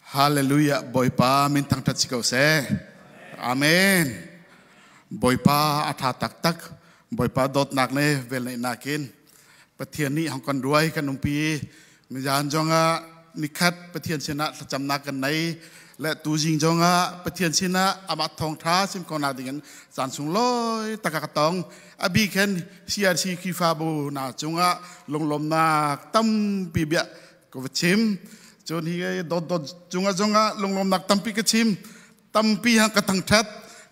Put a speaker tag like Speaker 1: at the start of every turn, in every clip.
Speaker 1: Hallelujah. Bawipa min thangṭhat si ko seh. Amen. Bawipa a ṭha taktak. Bawipa dawtnak le velngeihnak in Pathian nih hong kan ruai kan umpi. Nizan zongah nikhat Pathian sinah thlacamnak kan nei le tuzing zongah Pathian sinah amah thawngṭha sim ko nak dingin caan sunglawi tak ka tong. A bik hin CRC Khrihfabu hna cungah lunglawmnak tampi bia ka va chim. Cun hi dawtdawt cungah zongah lunglawmnak tampi ka chim. Tampi hang ka thangṭhat.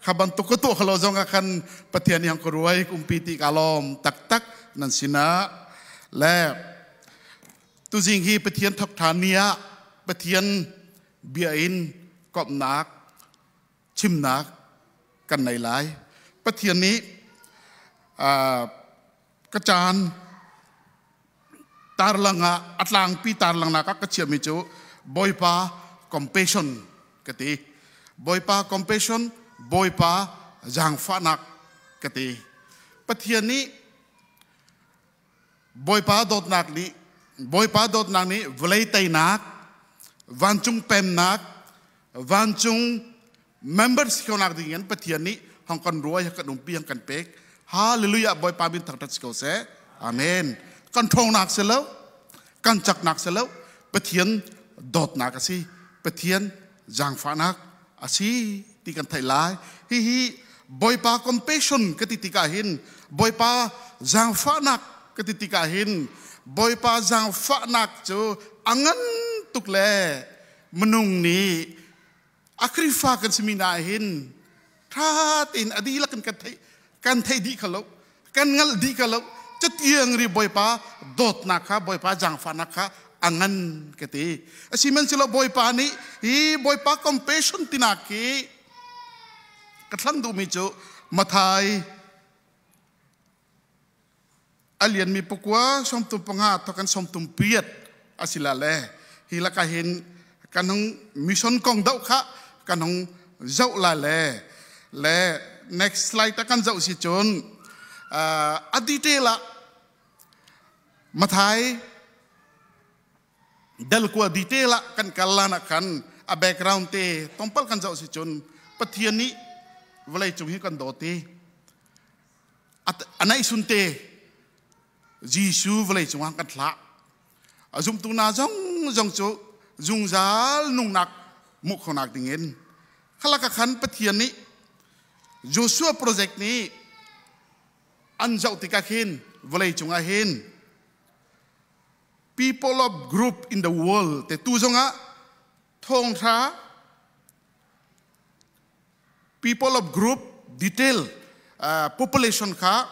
Speaker 1: Kha bantuk ka tuah khalo zongah khan Pathian nih hang ka ruai kumpi ti ka lawm taktak nan sinah. Le tuzing hi Pathian thok ṭhan ni ah Pathian bia in komhnak chimnak kan nei lai. Pathian nih ka caan tarlang ah a tlangpi tarlangnak ah ka chiahmi cu Bawipa compassion ka ti. Bawipa compassion, Bawipa zaangfahnak ka ti. Pathian nih Bawipa dawtnak nih Bawipa dawtnak nih vawlei teinak, vancung pemnak, vancung members nak ding in Pathian nih hong kan ruai kan umpi hong kan pek. Hallelujah. Bawipa min thangṭhat si ko seh. Amen. Kan ṭhawngnak si lo, kan caknak si lo, Pathian dawtnak a si, Pathian zaangfahnak a si ti kan theih lai. Hihi Bawipa compassion ka ti tikah hin, Bawipa zaangfahnak ka ti tikah hin, Bawipa zaangfahnak cu a ngan tuk le minung nih a Khrihfa kan simi na hin ṭha tein a dihlak in kan theih kan theih dih kha lo, kan ngalh dih kha lo. Catiang ri Bawipa dawtnak kha, Bawipa zaangfahnak kha a ngan ka ti. Asihmanhsehlaw Bawipa nih hi Bawipa compassion tinak hi ka thlang duhmi cu Mathai a lianmi pakua 35 thokan 38 asila le hi laka hin kan hung mission kong doh kha kan hung zoh la le le next slide ta kan zoh si cun a detail ah Mathai dal kua detail ah kan kal lan ah khan a background te tompal kan zoh si cun Pathian nih vawlei cung hi kan dawt i a naih sun te Jesuh vawlei cungah kan thlah. A zumtu hna zong zong cu zungzal nungnak hmuh khonak dingin khalaka khan Pathian nih Joshua project nih an zoh tikah khin vawlei cungah hin people of group in the world te tu zongah thawngtha people of group detail population kha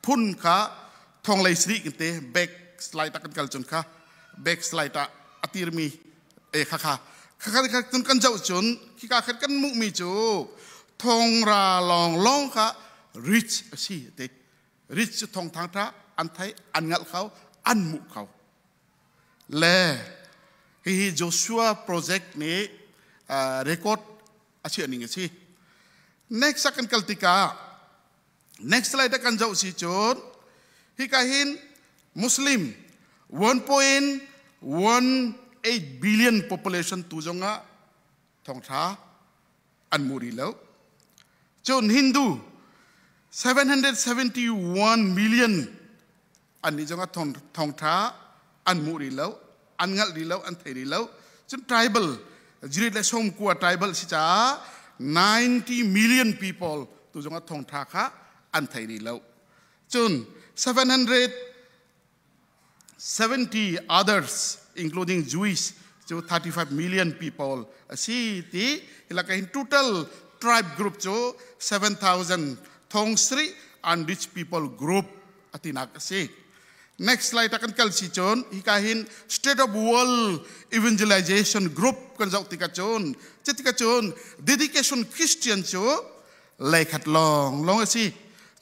Speaker 1: phun kha thonglei sri kan te back slide kan kal cun kha back slide ah atirmi e kha kha kha kha cun kan zoh cun khika khat kan muh mi cu thongra long long kha rich asi te rich cu thong thang tha an thai an ngal kho an mu kho le hihi Joshua project nih record a chiah ning a si. Next a kan kal tikah next slide a kan zoh si cun hika hin Muslim 1.18 billion population tu zongah thongtha an mu rih lo. Cun Hindu 771 million an nih zongah thongtha an mu rih lo, an ngalh rih lo, an thei rih lo. Cun tribal jirit le sawmkua tribal si caah 90 million people tu zongah thongtha kha an thei rih lo. Cun 770 others including Jewish cu 35 million people a si ti hilaka hin total tribe group cu 7000 thong sri and rich people group atinak a si. Next slide ah kan kal si cun hika hin State of World Evangelization Group kan zoh tikah cun cutikah cun dedication Christian cu leikhat lawng lawng a si.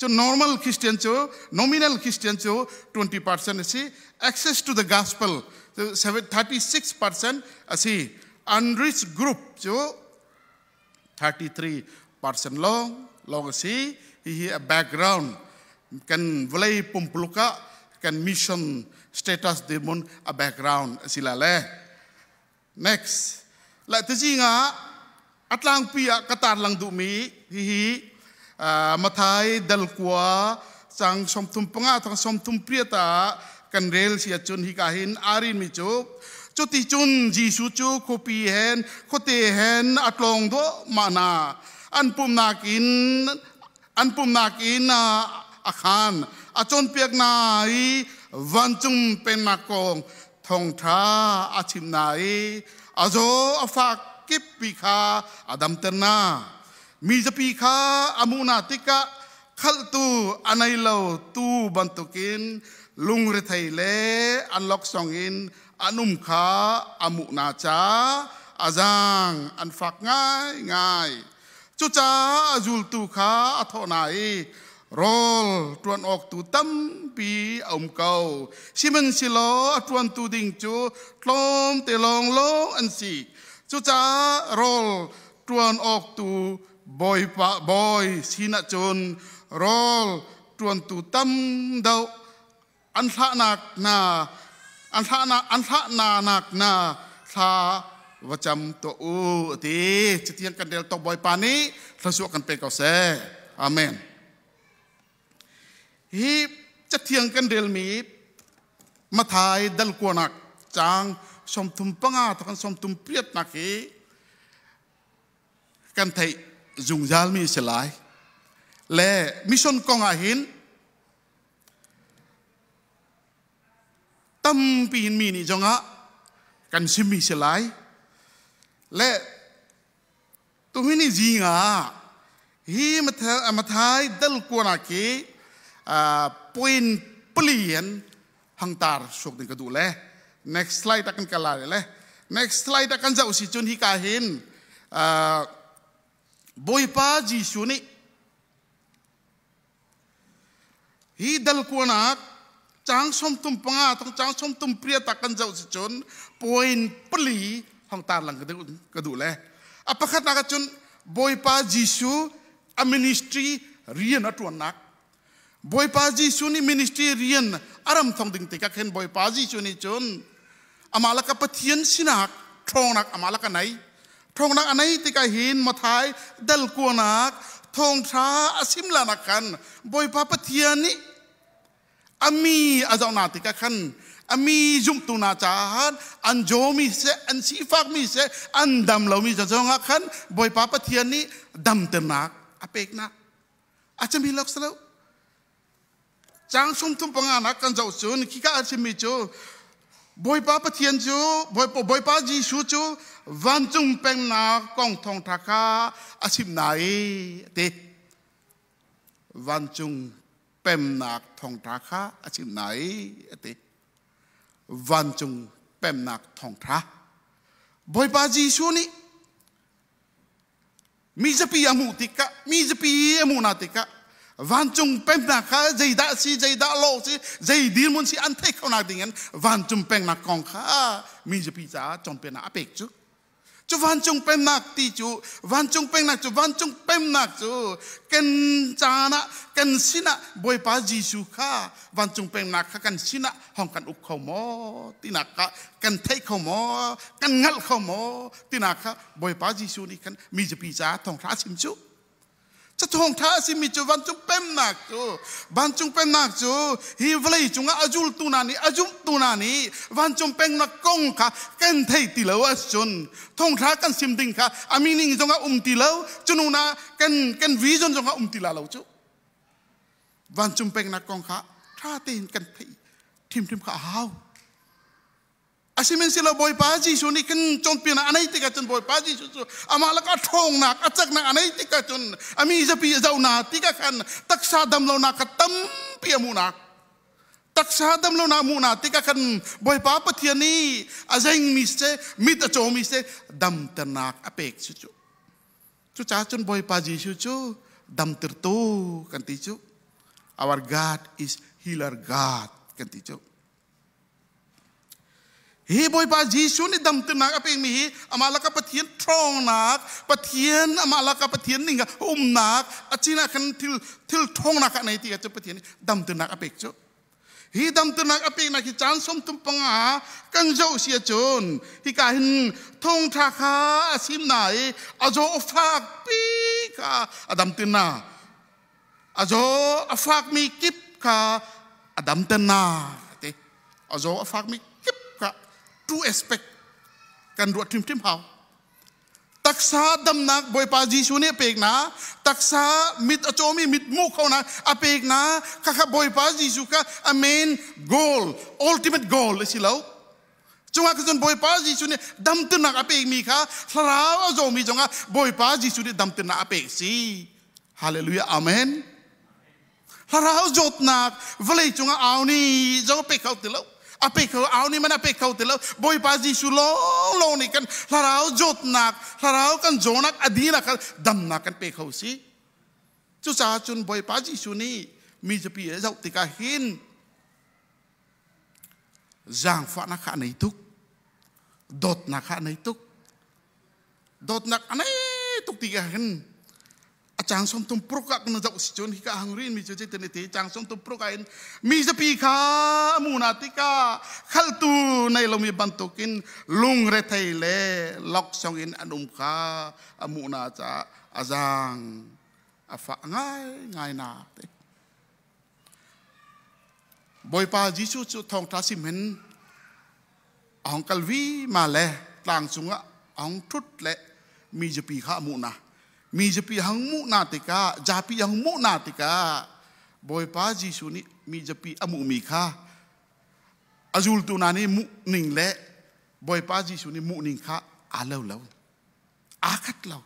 Speaker 1: Cun normal Christian cu, nominal Christian cu 20% a si. Access to the gospel cu 36% a si. Unreached group cu 33% lawng lawng a si. Hihi a background kan vawlei pumpuluk ah kan mission status dirhmun a background a si la le. Next. Le tizing ah a tlangpi ah ka tar lang duhmi hihi Mathai dal kua cang 35 thong 38 ah kan rel si ahcun hika hin aa mi cu cuti cun Jesuh cu khuapi hen khuate hen a tlawng dawh mah na an pumnak in an pumnak in a khan a cawnpiak na i vancung pennak kong thawngṭha a chim na i a zaw a fak kip pi kha a damter na. Mi zapi kha a hmuh hna tikah khalhtu a nei lo tu bantukin lungrethei le an loksong in an um kha a hmuh hna caah a zaang an fak ngaingai. Cucaah a zultu kha a thawh hna i, Rawl ṭuan awk tu tampi a um ko, sihmanhsehlaw a ṭuantu ding cu tlawmte lawnglawng an si. Cucaah rawl ṭuan awk tu bawipa bawi sinah cun rawl ṭuantu tam deuh an thlahnak hna an thlahnak an thlah nak hna thla va cam tuah u ti. Cutiang kan rel tok. Bawipa nih thluachuah kan pe ko seh. Amen. Hi cathiang kan relmi Mathai dal kuanak caang 35 takan 38 nak hi kan theih zungzal mi si lai le mission kong ah hin tampi in mi nih zongah kan simmi si lai le tuhini zing ah hi Mathai dal kuana khi point pali in hangtar suk ding ka duh le next slide ah kan kal lai le next slide ah kan zoh si cun hi ka hin Bawipa Jesuh nih Hi dal kuanak caang 35 thong caang 38 ah kan zoh si cun point pali hong tar lang ka duh le. A pakhatnak ah cun Bawipa Jesuh a ministry rian a ṭuannak. Bawipa Jesuh nih ministry rian a ram thong ding tikah khin Bawipa Jesuh nih cun amah laka Pathian sinak ṭhawngnak amah laka nei. Ṭhawngnak a nei tikah hin Mathai dal kuanak thawngṭha a sim lanak khan Bawipa Pathian nih a mi a zohnak tikah khan a mi zumhtu hna caah an jawmi seh, an sifakmi seh, an dam lomi ca zongah khan Bawipa Pathian nih damternak a peknak a cami lak si lo. Caang 35 nak kan zoh cun khika a chimmi cu Bawipa Pathian cu Bawipa Jesuh cu vancung pengnak kong thawngṭha kha a chim hna i a ti. Vancung pemnak thawngṭha kha a chim hna i a ti. Vancung pemnak thawngṭha. Bawipa Jesuh nih Mi zapi a hmuh tikah, mi zapi a hmuh hna tikah vancung pennak kha zeidah si, zeidah lo si, zei dirhmun si an theih kho nak ding in vancung pennak kong kha mi zapi caah cawnpiaknak a pek cu. Cu vancung pennak ti cu, vancung pennak cu, vancung pennak cu kan caan ah kan sinah Bawipa Jesuh kha vancung pennak kha kan sinah hong kan uk kho maw tinak kha kan theih kho maw, kan hngalh kho maw tinak kha Bawipa Jesuh nih khan mi zapi caah thawngṭha a chim cu. Cu thawngṭha a simi cu vancung pennak cu, vancung pennak cu hi vawlei cungah a zultu hna nih, a zumtu hna nih vancung pennak kong kha kan thei ti lo ahcun thawngṭha kan sim ding kha a meaning zongah um ti lo, cunu na kan vision zongah um ti la lo cu. Vancung pennak kong kha ṭha tein kan theih ṭhimṭhim kha a hau. Asihmanhsehlaw Bawipa Jesuh nih kan cawnpiaknak a neih tikah cun Bawipa Jesuh cu amah lakah ṭhawngnak a caknak a neih tikah cun a mi zapi a zohnak tikah khan taksa damlonak kha tampi a hmuhnak, taksa damlonak a hmuhnak tikah khan Bawipa Pathian nih a zengmi siseh, mit a cawmi siseh, damternak a pek si cu. Cucaah cun Bawipa Jesuh cu damtertu kan ti cu. Our God is healer God kan ti cu. Hi Bawipa Jesuh nih damternak a pekmi hi amah laka Pathian ṭhawngnak, Pathian amah laka Pathian ning umnak, a cin ah khan thil thil ṭhawngnak a nei ti cu Pathian nih damternak a pek cu. Hi damternak a peknak hi caan 35 kan zoh si ahcun hika hin thawngṭha kha a sim na i a zaw a fak pi kha a damter na. A zaw a fakmi kip kha a damter na ti. A zaw a fakmi kip kha two aspect kan ruah ṭhimṭhim hau. Taksa damnak Bawipa Jesuh nih a pek na, taksa mit a cawmi mit hmuh kho na a pek na, khakha Bawipa Jesuh kha a main goal, ultimate goal a si lo. Cungah cun Bawipa Jesuh nih damternak a pekmi kha thlarau a zawmi zongah Bawipa Jesuh nih damternak a pek si. Hallelujah. Amen. Thlarau zawtnak vawlei cungah au ni zong a pe kho ti lo. A pe kho au ni man a pe kho ti lo. Bawipa Jesuh lawng lawng nih kan thlarau zawtnak, thlarau kan zawnak a dinak kha damnak kan pe kho si. Cucaah cun Bawipa Jesuh nih mi zapi a zoh tikah hin zaangfahnak kha a nei tuk. Dawtnak kha a nei tuk. Dawtnak a nei tuk tikah hin a cang som tum pruk ah kan zoh si cun hika hang rin mi cu zeitin te cang som tum pruk ah in mi zapi kha mu na tika khaltu nei lomi bantukin lungre thei le lok song in an um kha a mu na ca azang a fa ngai ngai na te Bawipa Jesuh cu thawngtha sim hin a hong kal vi ma le tlang cungah a hong ṭhut le mi zapi kha a muh na. Mi zapi hang muh na tikah zapi hang muh na tikah Bawipa Jesuh nih mi zapi a muhmi kha a zultu hna nih muh ning le Bawipa Jesuh nih muh ning kha aa lo lo. Aa khat lo.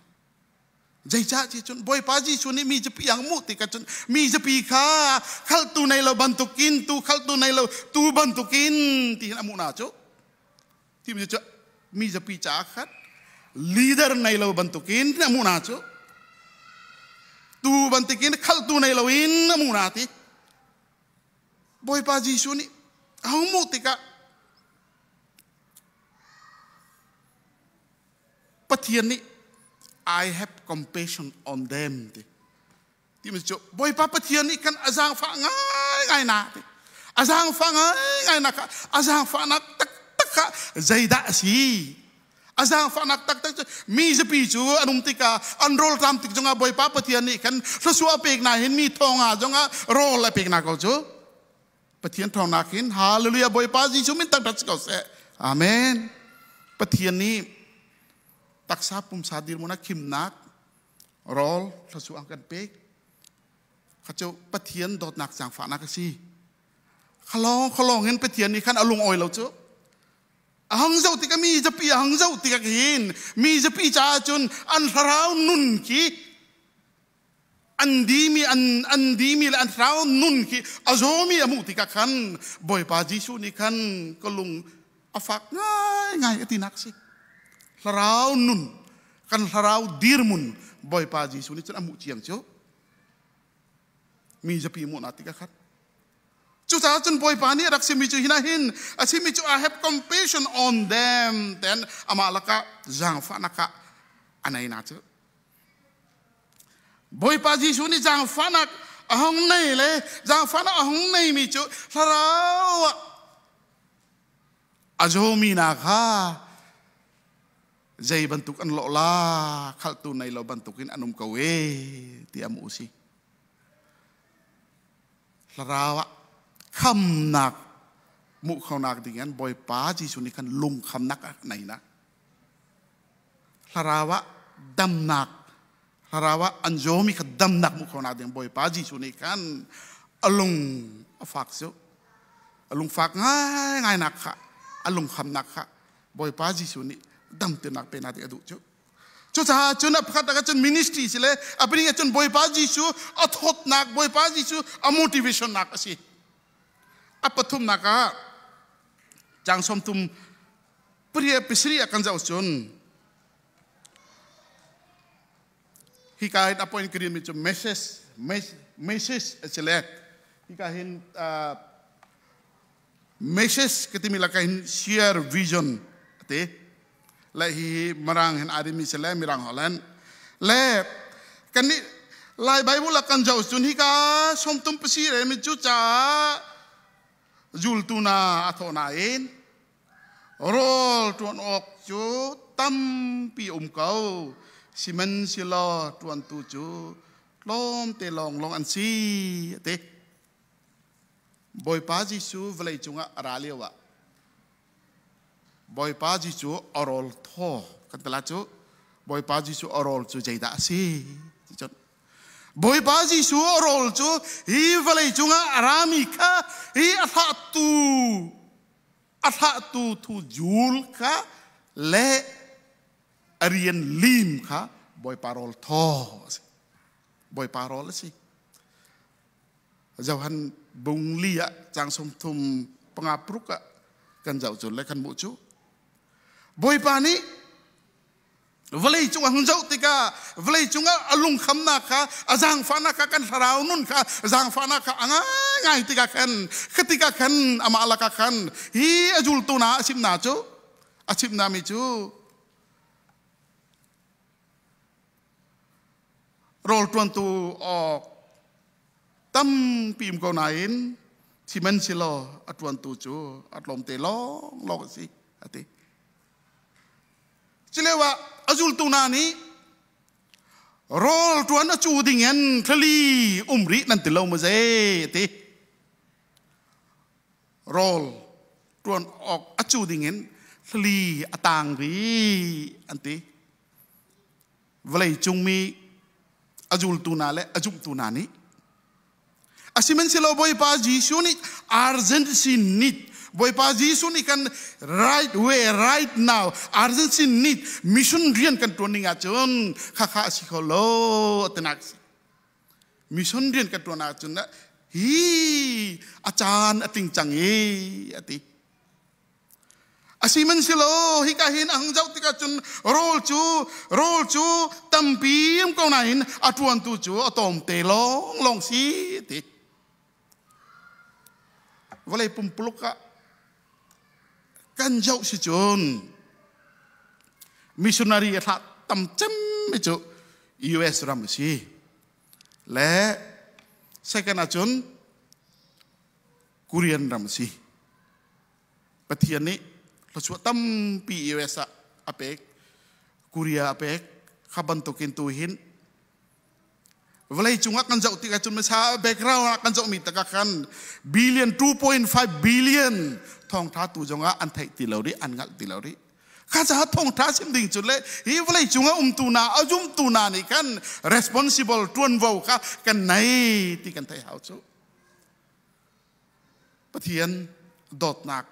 Speaker 1: Zeicah ti cun Bawipa Jesuh nih mi zapi ang muh tikah cun mi zapi kha khaltu nei lo bantukin tu khaltu nei lo tu bantukin ti hin a muh na cu. Ti mi cu mi zapi caah khan leader nei lo bantukin a muh na cu. Tu bantukin khaltu nei lo in a muh na ti. Bawipa Jesuh nih a hung muh tikah Pathian nih I have compassion on them ti ti mi cu Bawipa Pathian nih kan a zaangfah ngaingai na ti a zaangfah ngaingai na kha a zaangfahnak taktak kha zeidah a si a zaangfahnak taktak cu mi zapi cu an um tikah an rawl ṭam tik zongah Bawipa Pathian nih khan thluachuah a pek na hin mi thawngah zongah rawl a pek na ko cu Pathian ṭhawngnak hin hallelujah Bawipa Jesuh min thangṭhat si ko seh. Amen. Pathian nih taksa pumsa dirhmun a khimnak rawl thluachuah an kan pek. Kha cu Pathian dawtnak zaangfahnak a si. Khalong khalong in Pathian nih khan a lung awi lo cu. A hang zoh tikah mi zapi a hang zoh tikah hin mi zapi caah cun an thlarau nun khi An dimi an an dimi le an thlarau nun khi a zawmi a hmuh tikah khan Bawipa Jesuh nih khan ka lung a fak ngaingai a tinak a si. Thlarau nun kan thlarau dirmun Bawipa Jesuh nih cun a hmuh ciang cu. Mi zapi hmuhnak tikah khan Cucaah cun Bawipa nih a rak simi cu hinah hin a simi cu I have compassion on them ten amah lakah zaangfahnak ah a nei na cu. Bawipa Jesuh nih zaangfahnak a hung nei le zaangfahnak a hung neimi cu thlarau ah a zawmi hna kha zei bantuk an lawh la khaltu nei lo bantukin an um ko e ti a mu si. Thlarau ah khamnak hmuh khonak ding in Bawipa Jesuh nih khan lungkhamnak a nei na. Thlarau ah damnak thlarau ah an zawmi kha damnak hmuh khawhnak ding Bawipa Jesuh nih khan a lung a fak cu a lungfak ngaingai nak kha a lungkhamnak kha Bawipa Jesuh nih damternak penak ding a duh cu. Cucaah cun a pakhat ah cun ministry si le a pahnih ah cun Bawipa Jesuh a thawtnak Bawipa Jesuh a motivation nak a si. A pathumnak ah cang 30 Pria pasarih ah kan zoh cun hika hin appoint ka mi cu message message a si le hika hin message ka timi laka hin share vision ati le hi mirang hin aa mi si le mirang holland le kan nih lai bible ah kan zoh cun hika 31 re mi cu ca. Zultu na a thawh nain rawl ṭuan awk cu tampi um ko, sihmanhsehlaw ṭuantu cu tlawmte lawnglawng an si, a ti. Bawipa Jesuh vawlei cungah a ra lioah Bawipa Jesuh a rawl thaw kan tala cu Bawipa Jesuh a rawl cu zeidah a si? Cun Bawipa Jesuh a rawl cu hi vawlei cungah a rami kha hi a thlahtu a thlahtu thu jul kha le a rian lim kha Bawipa rawl thaw a si. Bawipa rawl a si. Johan bung li ah cang 35 pruk ah kan zoh cu le kan hmuh cu Bawipa nih vawlei cung a hung zoh tikah vawlei cungah a lungkhamnak kha a zaangfahnak kha kan thlarau nun kha zaangfahnak kha a ngaingai tikah khan khatikah khan amah lakah khan hi a zultu hna a chimhna cu a chimhna mi cu rawl ṭuantu awk tampi um ko nain sihmanhsehlaw a ṭuantu cu a tlawmte lawnglawng a si a ti. Culio ah a zultu hna nih rawl ṭuan a cu ding in thlali um rih nan ti lo maw zei a ti. Rawl ṭuan awk a cu ding in thlali a tang rih an ti. Vawlei cungmi a zultu hna le a zumtu hna nih a sihmanhsehlaw Bawipa Jesuh nih urgency need Bawipa Jesuh nih kan right way right now urgency need mission rian kan tuan ding ahcun khakha a si kho lo tinak mission rian kan tuan ahcun hi a caan a tling cang i a ti. Asihmanhsehlaw hika hin a hung zoh tikah cun rawl cu rawl cu tampi um ko nain a ṭuantu cu a tawmte lawnglawng si ti. Vawlei pumpuluk ah kan zoh si cun missionary a thlah tam cemmi cu US ram a si. Le second ahcun Korean ram a si. Pathian nih thluachuah tampi US ah a pek, Korea a pek, kha bantukin tu hin vawlei cungah kan zoh tikah cun masa background ah kan zohmi takah khan billion 2.5 billion thawngtha tu zongah an theih ti lo rih an ngalh ti lo rih kha caah thawngtha sim ding cu le hi vawlei cungah umtu na a zumtu na nih khan responsible tuanvo kha kan nei ti kan theih hau cu. Pathian dawtnak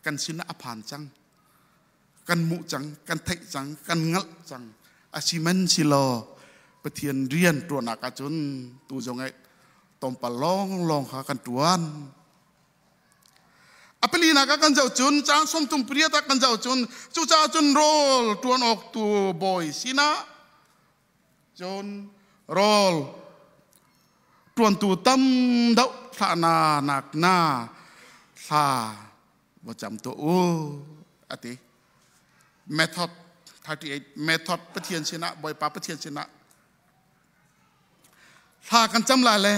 Speaker 1: kan sinah a phan cang. Kan muh cang, kan theih cang, kan ngalh cang. A si man si law Pathian rian tuanak ahcun tu zong ai tompal lawng lawng kha kan tuan. A palinak ah kan zoh cun caang 38 ah kan zoh cun cucaah cun rawl tuan awk tu bawi sinah Cun rawl ṭuantu tam deuh thlah nak na thla va cam tuah u a ti. Method 38 method Pathian sinah Bawipa Pathian sinah thla kan cam lai le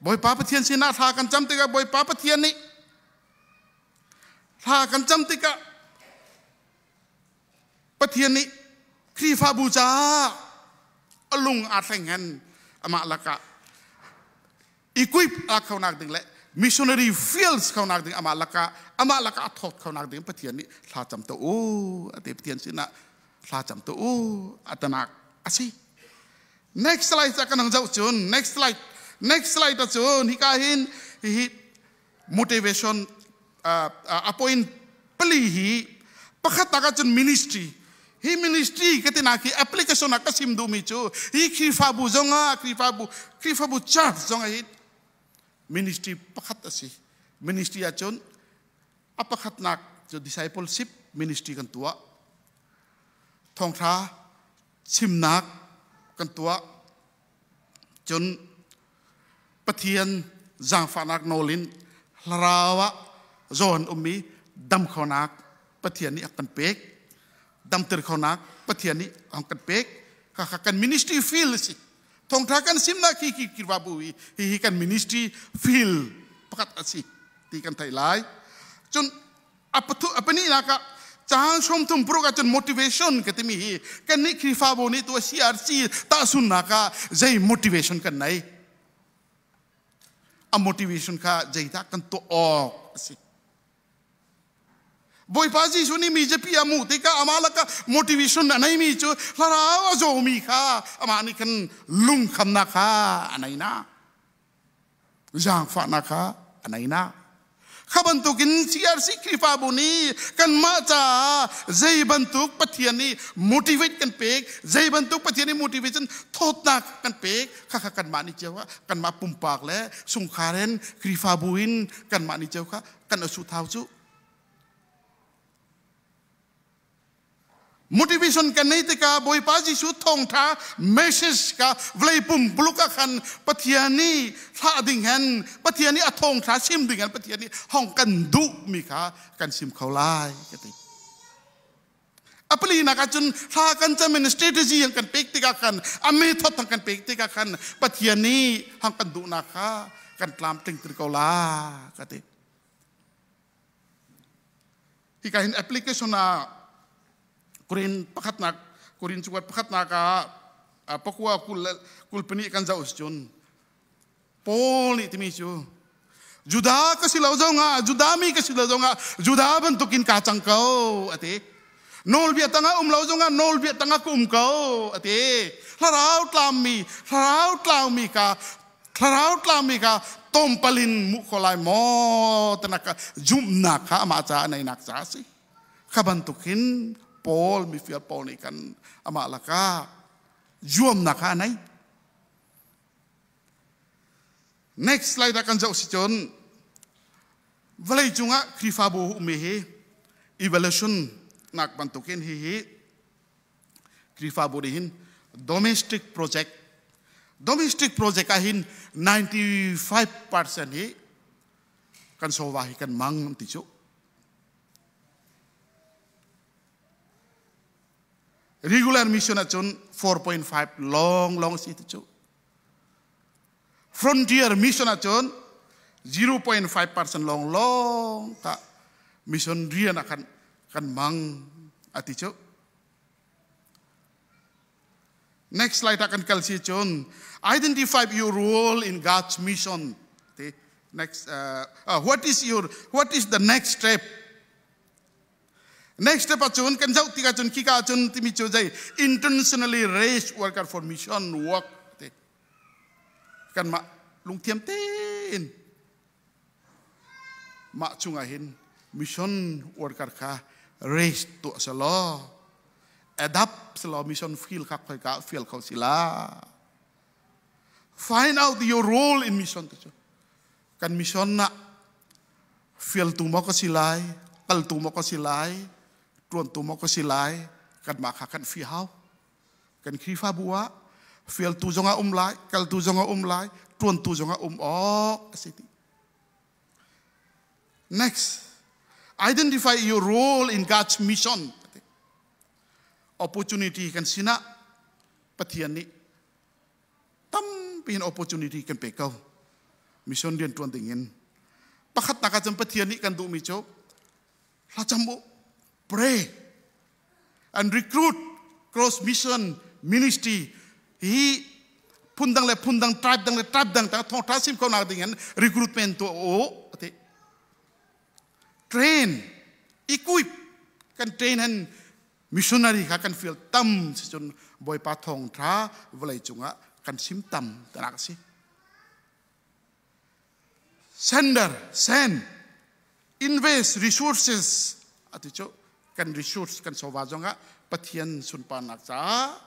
Speaker 1: Bawipa Pathian sinah thla kan cam tikah Bawipa Pathian nih thla kan cam tikah Pathian nih Khrihfabu caah a lung aa thleng hen amah lakah equip a kho nak ding le missionary fields kho nak ding amah lakah amah lakah a thawt kho nak ding Pathian nih thla cam to u ate Pathian sinah thla cam to u atanak asi. Next slide ca kan hang zoh cun next slide next slide cun hika hin hi motivation a point pali hi pakhat tak ahcun ministry hi ministry ka tinak hi application ah ka sim duhmi cu hi Khrihfabu zongah Khrihfabu Khrihfabu church zongah hi ministry pakhat a si. Ministry ahcun a pakhatnak cu discipleship ministry kan tuah, thawngtha chimnak kan tuah, cun Pathian zaangfahnak nawl in thlarau ah zawn ummi dam khonak Pathian nih a kan pek, damter khonak Pathian nih a kan pek. Kha kan ministry field a si. Thawngtha kan simnak hi Khrihfabu hi hi kan ministry field pakhat a si. ti kan theih lai. Cun a pathu a pahnihnak ah caang 30 paruk ahcun motivation ka timi hi kannih Khrihfabu nih tu CRC tahsunnak ah zei motivation kan nei? A motivation kha zeidah kan tuah awk a si? Bawipa Jesuh nih mi zapi a hmuh tikah amah lakah motivation a neimi cu thlarau a zawmi kha amah nih khan lungkhamnak kha a nei na. Zaangfahnak kha a nei na. Kha bantukin CRC Khrihfabu nih kanmah caah zei bantuk Pathian nih motivate kan pek, zei bantuk Pathian nih motivation thawtnak kan pek, kha kha kanmah nih cio ah kanmah pumpak le sungkhar in Khrihfabu in kanmah nih cio kha kan asu thau cu. Motivation kan nei tikah Bawipa Jesuh thawngtha message ka vawlei pumpuluk ah khan Pathian nih thlah ding hen Pathian nih a thawngtha sim ding hen Pathian nih hong kan duh mi kha kan sim kho lai ka ti. A palinak ahcun thla kan cam in strategy an kan pek tikah khan a method an kan pek tikah khan Pathian nih hong kan duhnak kha kan tlamtling ter ko la ka ti. Hika hin application ah Korin pakhatnak Korin cuat pakhatnak ah pakua 22 kan zoh cun Paul nih timi cu Judah ka si lo zongah Judah mi ka si lo zongah Judah bantukin kaa cang ko a ti. Nawlbia tangah um lo zongah nawlbia tangah ka um ko a ti. Thlarau tlammi thlarau tlaumi ka thlarau tlami kha tawmpal in muh kho lai maw tanak zumhnak kha amah caah neinak ca a si kha bantukin Paul mifial Paul nih kan amah lakah zuamnak kha a nei next slide ah kan zoh si cun vawlei cungah Khrihfabu ummi hi evolution nak bantukin hi hi Khrihfabu nih hin domestic project domestic project ah hin 95% hi kan sowa hi kan mang ti cu regular mission ahcun 4.5 long long si ti cu frontier mission ahcun 0.5% long long ka mission rian ah khan kan mang ati cu next slide ah kan kal si cun identify your role in God's mission ti next what is your what is the next step next step ahcun kan zoh tikah cun khika ahcun timi cu zei intentionally raise worker for mission work ti kanmah lungthiam tein Mah chungah hin mission worker kha raise tuah selaw adapt selaw mission field kha khoika field kho si la. Find out your role in mission ti cu kan mission na field tu maw ka si lai kal tu maw ka si lai tuan tu maw ka si lai kan mah kha kan fi hau Kan Khrihfabu ah fialtu zong a um lai, kaltu zong a um lai, ṭuantu zong a um awk a si ti. Next, identify your role in God's mission. Opportunity kan sinah Pathian nih tampi in opportunity kan pe ko. Mission rian ṭuan ding in. Pakhatnak ah cun Pathian nih kan duhmi cu thlacam u, pray and recruit cross mission ministry hi phundang le phundang tribe dang le tribe dang tang thawngtha sim kho nak ding in recruitment tuah u ati train equip kan train han missionary kha kan fial tam si cun bawipa thawngtha vawlei cungah kan sim tam tanak si Sender, send, invest resources ati cu kan resource kan sofa zongah Pathian sunparnak caah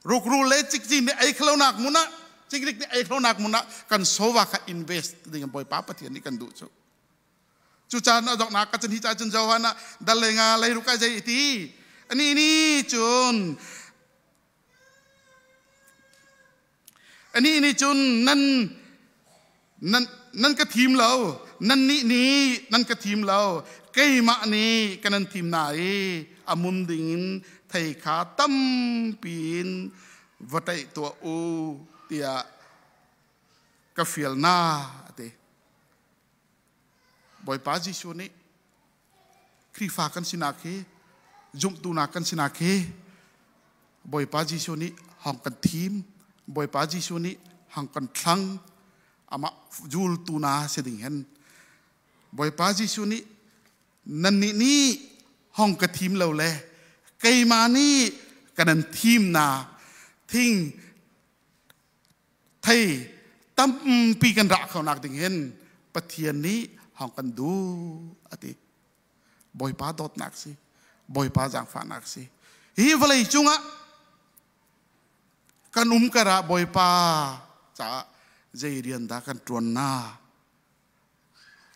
Speaker 1: rukru le cikcin nih ei khalonak mun ah cikrik nih ei khalonak mun ah kan sofa kha invest ding Bawipa Pathian nih kan duh cu cu caan a donghnak ka cun hi ca cun Johan ah dal le nga leiruk ai zei ti ani ni cun Anih nih cun nan nan nan ka thim lo, nannih nih nan ka thim lo, keimah nih ka nan thim na i a mun dingin thei kha tampi in va ṭaih tuah u tiah ka fial na a ti. Bawipa Jesuh nih Khrihfa kan sinak hi, zumhtu nak kan sinak hi Bawipa Jesuh nih hong kan thim, Bawipa Jesuh nih hong kan thlang, amah zultu na si ding hen. Bawipa Jesuh nih nannih nih hong ka thim lo le keimah nih ka nan thim na thing thei tampi kan rah kho nak ding hin Pathian nih hong kan duh ati. Bawipa dawtnak si, Bawipa zaangfahnak si. Hi vawlei cungah kan um karah Bawipa caah zei rian dah kan ṭuan na?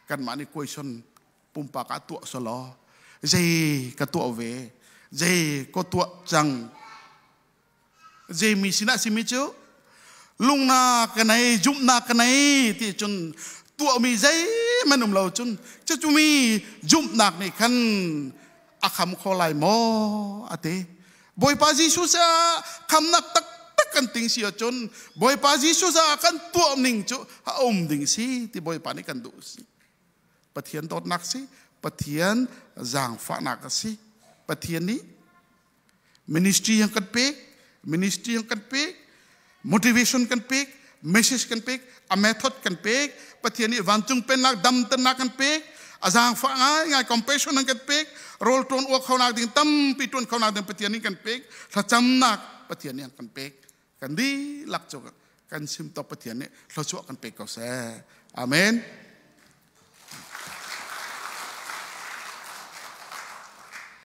Speaker 1: Kanmah nih question pumpak ah tuah selaw zei ka tuah ve, zei ka tuah cang? Zei mi sinah simi cu lungnak ka nei, zumhnak ka nei ti cun tuahmi zeihmanh um lo cun cucu mi zumhnak nih khan a kham kho lai maw a ti. Bawipa Jesuh caah khamnak taktak kan ting si ahcun Bawipa Jesuh caah kan tuah ning cu a um ding si ti Bawipa nih kan duh si. Pathian dawtnak si, Pathian zaangfahnak a si. Pathian nih ministry yang kan pek, ministry yang kan pek, motivation kan pek, message kan pek, a method kan pek, Pathian nih vancung pennak damternak kan pek, a zaangfah ngai ngai compassion an kan pek, rawl ṭuan uak khonak ding tampi ṭuan khonak ding Pathian nih kan pek, thlacamnak Pathian nih an kan pek. Kan dihlak cu kan sim tok Pathian nih thluachuah kan pek ko seh. Amen.